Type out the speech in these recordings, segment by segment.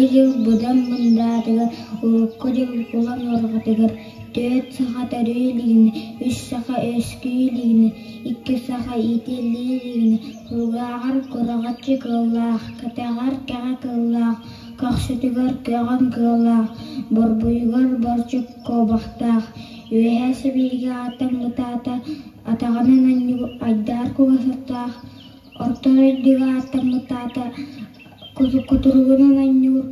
Быйылгы дьыл быдан мындаатыгар, урукку дьыл кулан уорҕатыгар түөрт саха төрүү илигинэ, үс саха үөскүү илигинэ, икки саха иитиллии илигинэ, кулгааҕар кураҕаччы кыыллаах, кэтэҕэр кэҕэ кыыллаах, көхсүтүгэр көҕөн кыыллаах, борбуйугар борчук куобахтаах, Үөһээ Сибииргэ ааттаммытаата атаҕынан анньыбыт айдаар кугасаттаах, Орто дойдуга ааттаммытаата кутуругунан анньыбыт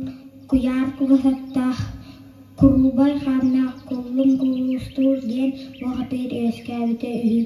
куйаар кугасаттаах, куруубай хааннаах куллум куллустуур диэн бухатыыр үөскээбитэ үһү.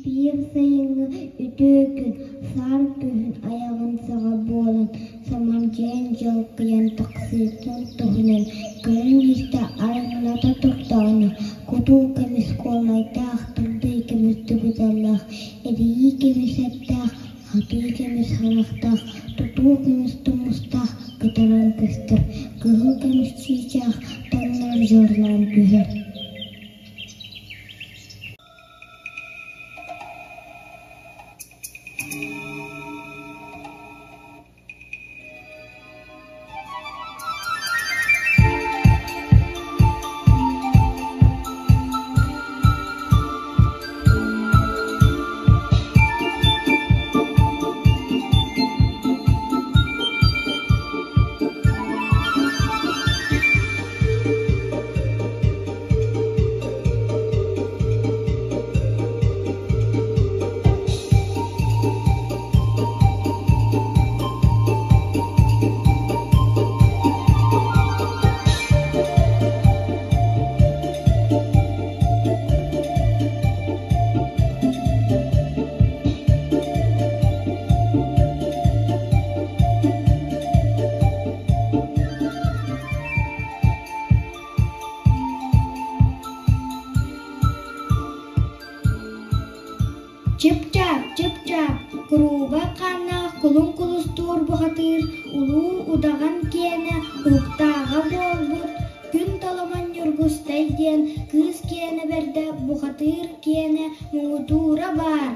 Биир сайыҥҥы үтүө күн саар күһүн айаҕын саҕа буолан самардьыйан дьалкыйан тахсыытын туһунан көрөн-истэ арыҥалата турдаҕына, кутуу көмүс куолайдаах, тырдыы көмүс дыбыдаллаах, эрийии көмүс эттээх, хатыы көмүс харахтаах, тутуу көмүс тумустаах кытаран көстөр, кыһыл көмүс чыычаах таҥнары дьорлоон түһэр. Чып-чаап, чып-чаап, куруубай хааннаах кулун кулустуур бухатыыр улуу удаҕан киэнэ уһуктааҕа буолбут Күн Толомон Ньургустай диэн кыыс киэнэ бэрдэ бухатыыр киэнэ муҥутуура баар.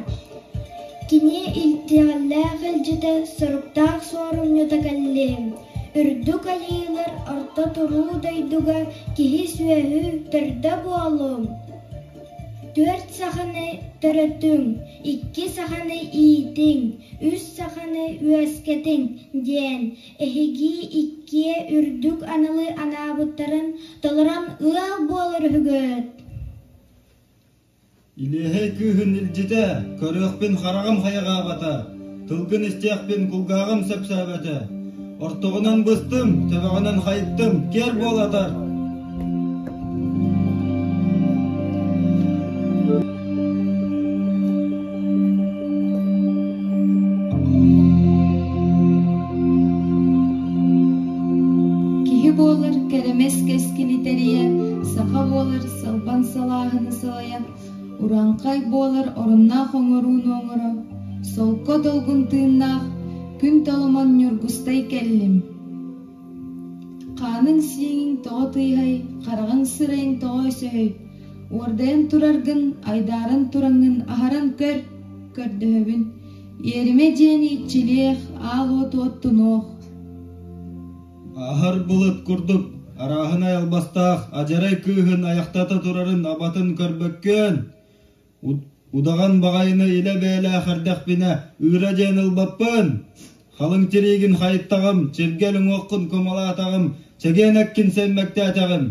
Кини итэҕэллээх илдьитэ, соруктаах суорумньута кэллиэм. Үрдүк айыылар орто туруу дойдуга киһи-сүөһү төрдө буолуҥ. Түөрт саханы төрөтүҥ, икки саханы иитиҥ, үс саханы үөскэтиҥ диэн эһиги иккиэ үрдүк аналы анаабыттарын толорон ыал буолар үһүгүт. Илиэһэй кыыһын илдьитэ, көрүөхпүн хараҕым хайҕаабата, тылгын истиэхпин кулгааҕым сөпсөөбөтө. Ортоҕунан быстым, төбөҕүнэн хайыттым, киэр буолатар. Киһи буолар кэрэмэс кэскили тэрийэ, саха буолар салбан салааһыны салайа, урааҥхай буолар оруннаах оҥорууну оҥоро, солко долгун тыыннаах, күн толомон Ньургустай кэллим. Хааныҥ-сииҥиҥ тоҕо тыйыһай, хараҕыҥ-сырайыҥ тоҕо өсөһөй, уордайан тураргын, айдааран тураҥҥын аһаран көр, көрдөһөбүн, иэримэ дьиэни иччилиэх, аал уоту оттунуох. Аһар былыт курдук арааһынай албастаах адьарай кыыһын айахтата турарын абатын көрбөккүөн, удаҕан баҕайыны илэ бэйэлээх эрдэхпинэ ыыра диэн ылбаппын, халыҥ тириигин хайыттаҕым, чиргэл уҥуоххун кумалаатаҕым, чэгиэн эккин сэммэктээтэҕим.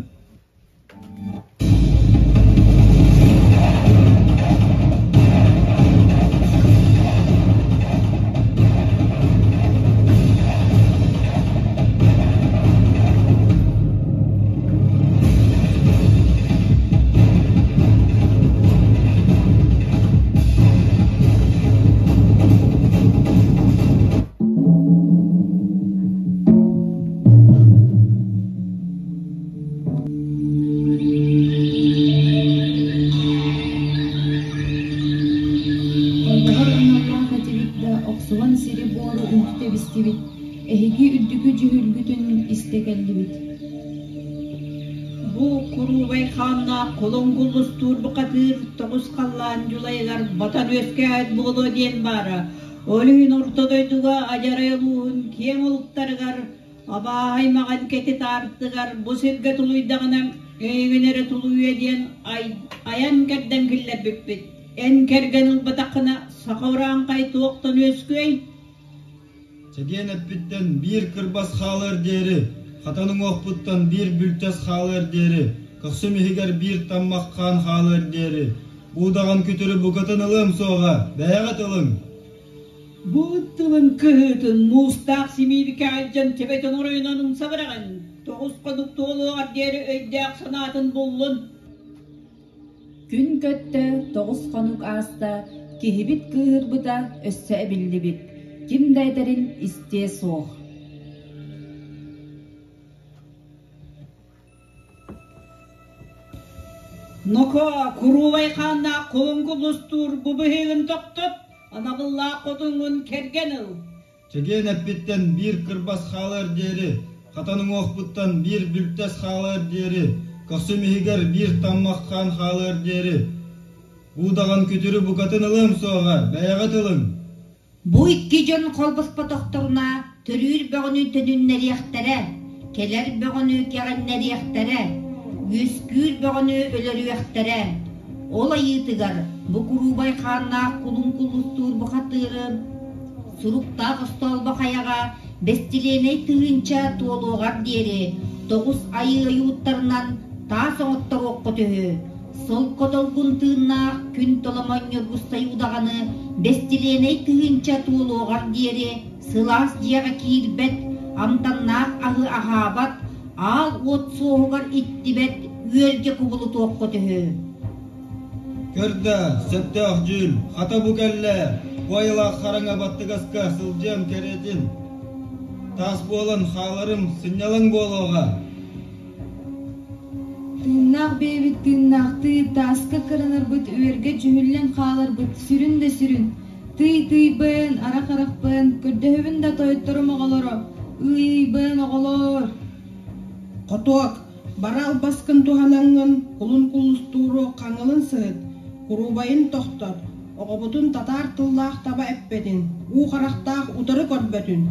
Холбоһор аналлаах этибит да, охсуһан сири-буору үнтү тэбистибит, эһиги үрдүкү дьүһүлгүтүн истэ кэллибит. Бу куруубай хааннаах кулун куллустуур бухатыыр тоҕус халлаан дьулайыгар батан үөскээбит буолуо диэн баара. Ол иһин орто дойдуга адьарай улууһун киэҥ олуктарыгар, абааһы аймаҕын кэтит аартыгар бу сиргэ тулуйдаҕына эйигин эрэ тулуйуо диэн айан кэрдэн киллэрбиппит. Эн кэргэн ылбатаххына, саха урааҥхай туохтан үөскүөй? Чэгиэн эппиттэн биир кырбас хаалыар диэри, хатан уҥуохпуттан биир бүлтэс хаалыар диэри, көхсүм иһигэр биир таммах хаан хаалыар диэри, буудаҕын күтүрү букатын ылыам суоҕа, бэйэҕит ылыҥ! Бу тылын кыһыытын муустаах симииркэ илдьэн төбөтүн оройунан умса быраҕын, тоҕус хонук туолуоҕар диэри өйдөөх санаатын буллун. Күн көттө, тоҕус хонук ааста, киһибит кыыһырбыта өссө эбиллибит, ким да этэрин истиэ суох. Ноко, куруубай хааннаах кулун кулустуур бу быһыыгын тохтот, анабыллаах хотуҥҥун кэргэн ыл. Чэгиэн эппиттэн биир кырбас хаалыар диэри, хатан уҥуохпуттан биир бүлтэс хаалыар диэри, көхсүм иһигэр биир таммах хаан хаалыар диэри, буудаҕын күтүрү букатын ылыам суоҕа, бэйэҕит ылыҥ! Бу икки дьон холбоспотохторуна төрүүр бөҕөнү төнүннэриэхтэрэ, кэлэр бөҕөнү кэҕиннэриэхтэрэ, үөскүүр бөҕөнү өлөрүөхтэрэ. Ол айыытыгар бу куруубай хааннаах кулун кулустуур бухатыыры суруктаах остоолбо хайаҕа бэстилиэнэй тыһыынча туолуоҕар диэри тоҕус айыы ойууттарынан таас оҥотторуоххут үһү. Солко долгун тыыннаах күн толомонньур бустайуу даҕаны бэстилиэнэй тыһыынча туолуоҕар диэри сылаас дьиэҕэ киирбэт, амтаннаах аһы аһаабат, аал уот суоһугар иттибэт үөргэ кубулутуоххут үһү. Көр да, сөптөөх дьүүл, хата бу кэллэ, бу айылаах хараҥа баттыгаска сылдьыам кэриэтин. Таас буолан хааларым сынньалаҥ буолуоҕа. Тыыннаах бэйэбит тыыннаахтыы тааска кырынарбыт үөргэ дьүһүллэн хааларбыт сүрүн да сүрүн. Тый-тыйбын, арах-арахпын, көрдөһөбүн да тойотторум оҕолоро, ыый-ыйбын оҕолоор! Хотуок, бара албаскын туһанаҥҥын кулун куллустууру хаҥылын сыһыт, куруубайын тохтот, оҕобутун татаар тыллаах таба эппэтин, уу харахтаах утары көрбөтүн.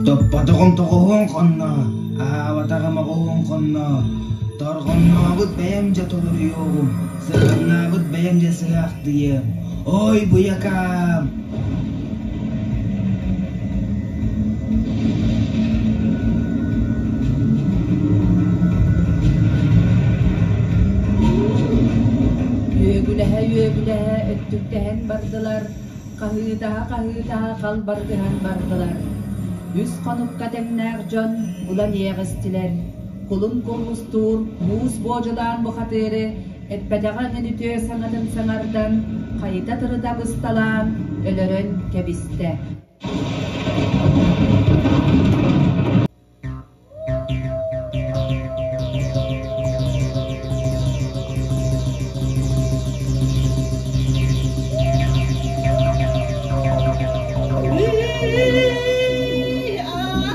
Топпотоҕум тоҕуһуон хонно, аһаабатаҕым оҕуһуон хонно, торҕоннообут бэйэм дьэ толоруйуоҕум, сыһыаннаабыт бэйэм дьэ сыһаахтыйыам. Ой, буйакаам! Үөгүлэһэ-үөгүлэһэ өттүктэһэн бардылар, хаһыытаһа-хаһыытаһа халбарытыһан бардылар. Үс хонукка тэҥнээх дьон булан иэҕистилэр. Кулун куллустуур, муус буодьулаан бухатыыры эппэтэҕэ эҥин үтүө саҥатын саҥардан, хайыта-тырыта бысталаан, өлөрөн кэбистэ.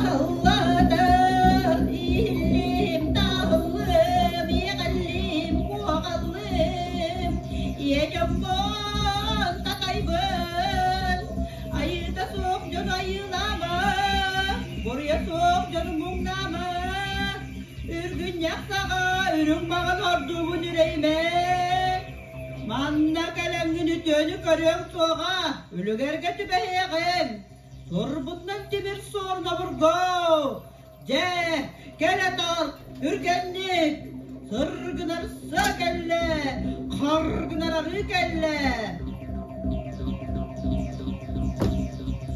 Аһыллатар иһиллим, таһыллым, иэҕэллим, куоҕаллым, ийэ дьоммун такайбын, айыыта суох дьону айыылаама, буруйа суох дьону муҥнаама, үргүнньэх саҕа үрүҥ маҕан ордугун үрэйимэ. Манна кэлэҥҥин үтүөнү көрүөҥ суоҕа, үлүгэргэ түбэһиэҕиҥ. Турбутунан тимир суорун обургу! Дьэ, кэлэ тор, түргэнник! Сыр гынар сыа кэллэ, хар гынар арыы кэллэ!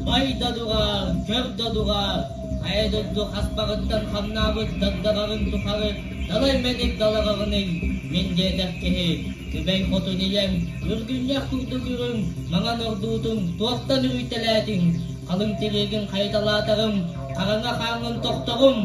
Бай да дуҕаар, көр да дуҕаар, хайа дойду хаспаҕыттан хамнаабыт дагдаҕарын тухары далай мэник далаҕаҕыный? Мин диэтэх киһи, Күбэй хотун ийэҥ, үргүнньэх курдук үрүҥ, маҥан ордуутуҥ туохтан үруйтэлээтиҥ, халыҥ тириигин хайыталаатаҕым, хараҥа хааҥҥын тохторум.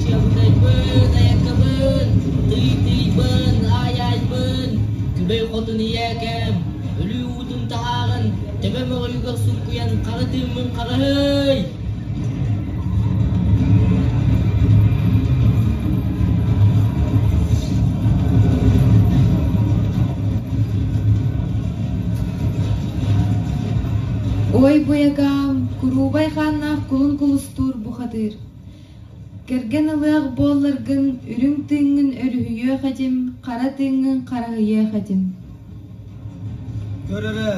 Чабытайбын, айаккабын, тый-тыйбын, аай-аайбын, күбэй хотун ийээкэм, өлүү уутун таһааран, төбөм оройугар суҥкуйан хара тыыммын хараһый! Ой, буйакаам, куруубай хааннаах кулун кулустуур бухатыыр. Кэргэн ылыах буолларгын, үрүҥ тыыҥҥын өрүһүйүөх этим, хара тыыҥҥын хараһыйыах этим. Көр эрэ,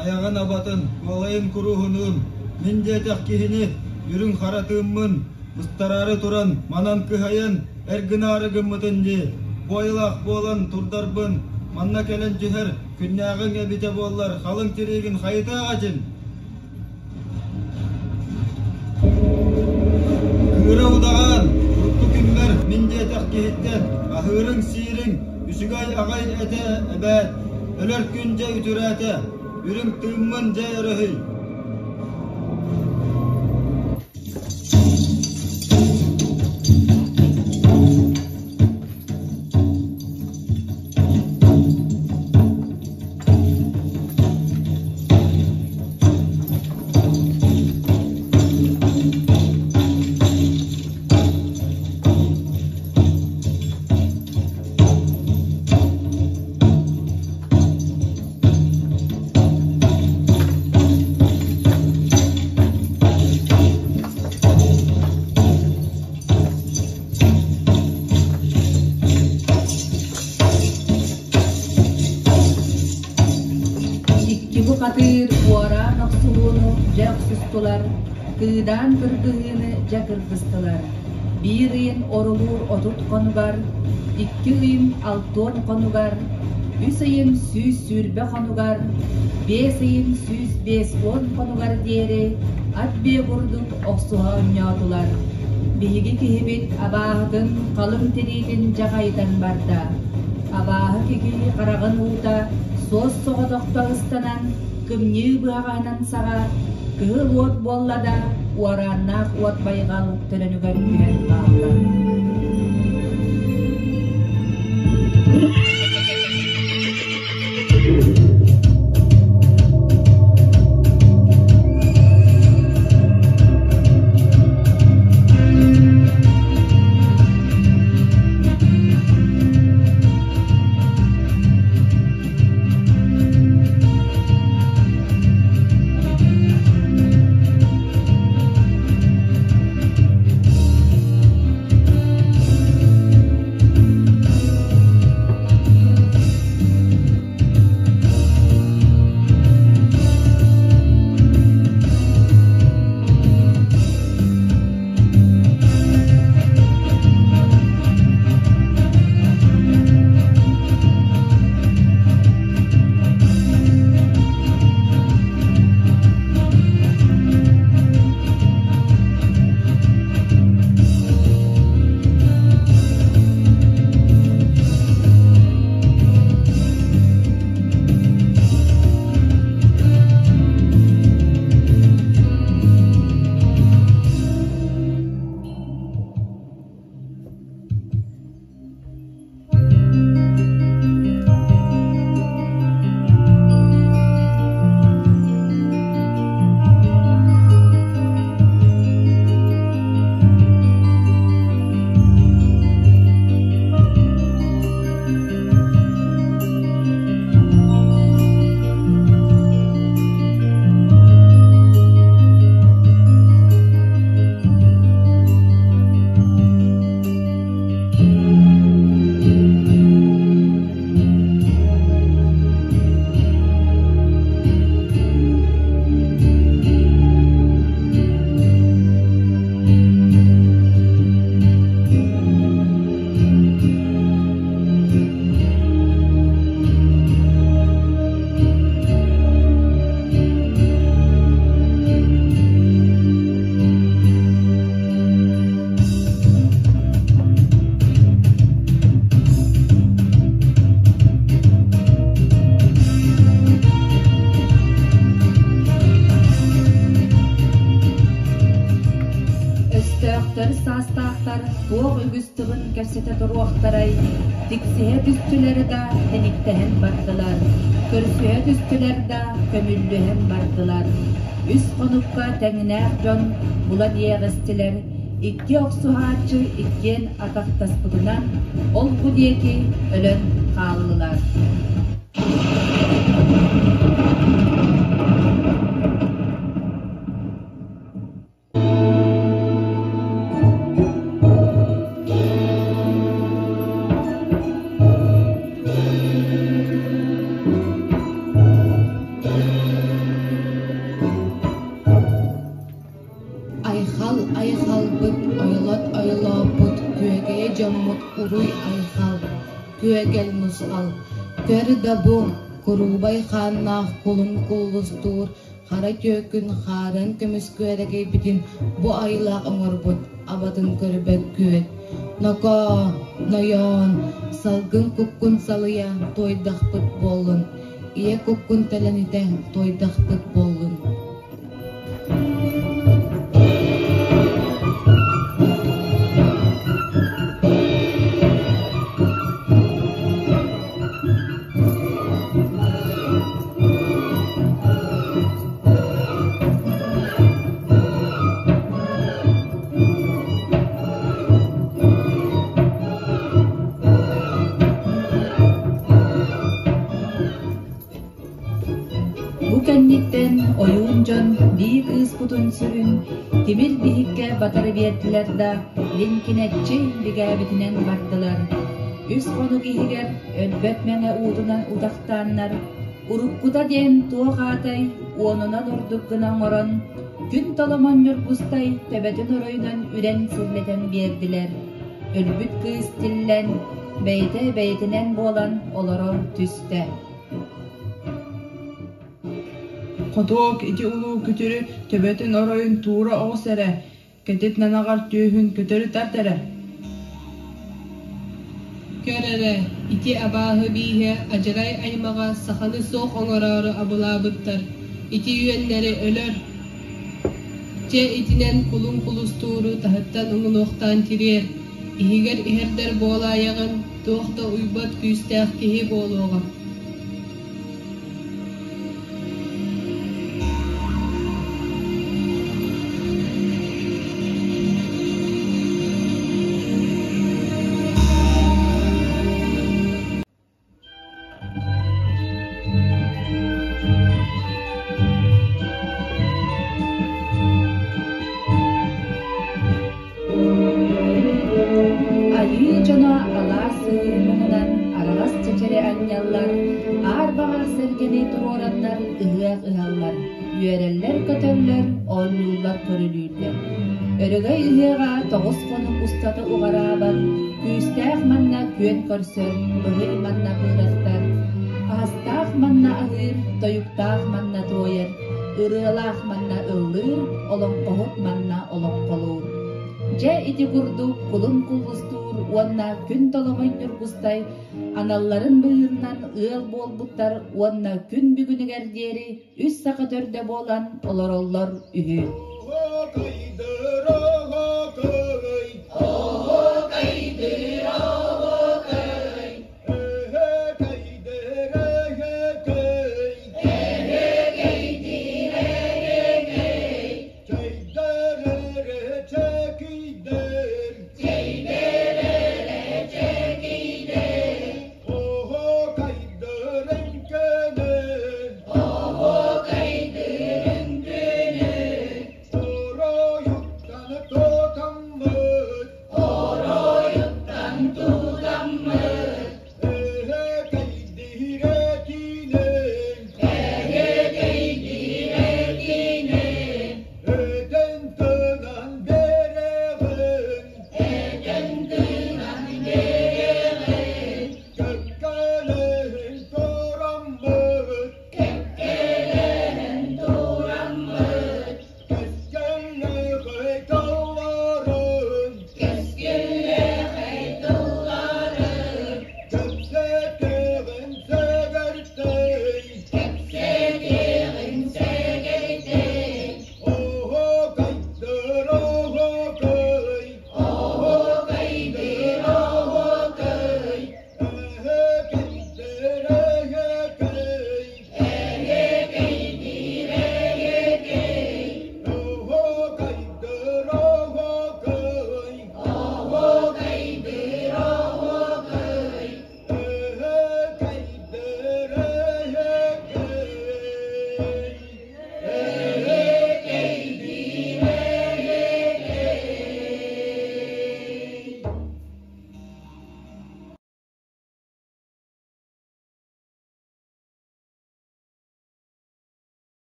айаҕын абатын, куолайын куруһунуун, мин диэтэх киһини үрүҥ хара тыыммын быстараары туран манан кыһайан эр гынаары гыммытын дии, буойалаах буолан турдарбын, манна кэлэн түһэр күннээҕиҥ эбитэ буоллар халыҥ тириигин хайытыах этим. Кыыра удаҕан, урукку күммэр мин диэтэх киһиттэн аһыырыҥ-сиириҥ үчүгэй аҕай этэ эбээт, өлөр күн дьэ үтүрээтэ, үрүҥ тыыммын дьэ өрөһүй. Икки бухатыыр уораан охсуһууну дьэ охсустулар, кыыдаан кыргыһыыны дьэ кыргыстылар. Биир ыйын орулуур 30 хонугар, икки ыйын 60 хонугар, үс ыйын 120 хонугар, биэс ыйын 150 хонугар диэри ат биэ курдук охсуһа оонньоотулар. Биһиги киһибит абааһытын халыҥ тириитин дьаҕайытан барда. Абааһы киһи хараҕын уута суос соҕотохто ыстанан, кымньыы быһаҕаһынан саҕа, кыһыл уот буолла да, уорааннаах уот байҕал төлөнүгэр түһэн хаалла. уолаттар туох үгүс тылын кэпсэтэ туруохтарай, тиксиһэ түстүлэр да тэниктэһэн бардылар, көрсүһэ түстүлэр да көмүллүһэн бардылар. Үс хонукка тэҥнээх дьон булан иэҕистилэр, икки охсуһааччы иккиэн атахтаспытынан ол-бу диэки өлөн хааллылар. Айхал айхалбыт, ойлот ойлооппут, күөгэйэ дьоммут уруй-айхал, күөгэл нусхал, көр да бу, куруубай хааннаах кулун куллустуур хара түөкүн хаарын көмүс күөрэгэйбитин бу айылаах оҥорбут абатын көрбөт күөл. Нокоо, нойоон, салгын куккун салыйа туойдахпыт буоллун, ийэ куккун тэлэнитэ туойдахпыт буоллун. Бу кэнниттэн ойуун дьон биир кыыспытын сүрүн тимир биһиккэ батары биэрдилэр да, лиҥкинэччи бигээбитинэн бардылар. Үс хонук иһигэр өлбөт мэҥэ уутунан утахтааннар, уруккута диэн туох аатай уонунан ордук гына оҥорон, күн толомон Ньургустай төбөтүн оройунан үрэн силлэтэн биэрдилэр. Өлбүт кыыс тиллэн, бэйэтэ бэйэтинэн буолан олорор түстэ. Хотуок ити улуу күтүрү төбөтүн оройун туура оҕус эрэ, кэтит нанаҕар түөһүн көтөрү тарт эрэ Көр эрэ, ити абааһы бииһэ адьарай аймаҕа саханы суох оҥороору абылаабыттар, ити үөннэри өлөр Чэ итинэн кулун кулустууру таһыттан уҥунуохтаан тириэр, иһигэр иһэрдэр буолаайаҕын, туох да уйбат күүстээх киһи буолуоҕа Айыы дьоно алаас сыһыы муҥунан араҕас чэчэри анньаллар, аар баҕах сэргэни туруораннар ыһыах ыһаллар, үөрэллэр-көтөллөр, оонньууллар-көрүлүүллэр. Өрөгөй ыһыаҕа тоҕус хонук устата уҕараабат, күүстээх манна күөн көрсөр, быһый манна быырахтар, аһастаах манна аһыыр, тойуктаах манна туойар, ырыалаах манна ыллыыр, олоҥхоһут манна олоҥхолуур. Дьэ ити курдук кулун куллустуур уонна күн толомой Ньургустай аналларын быһыытынан ыал буолбуттар уонна күн бүгүнүгэр диэри үс саха төрдө буолан олороллор үһү.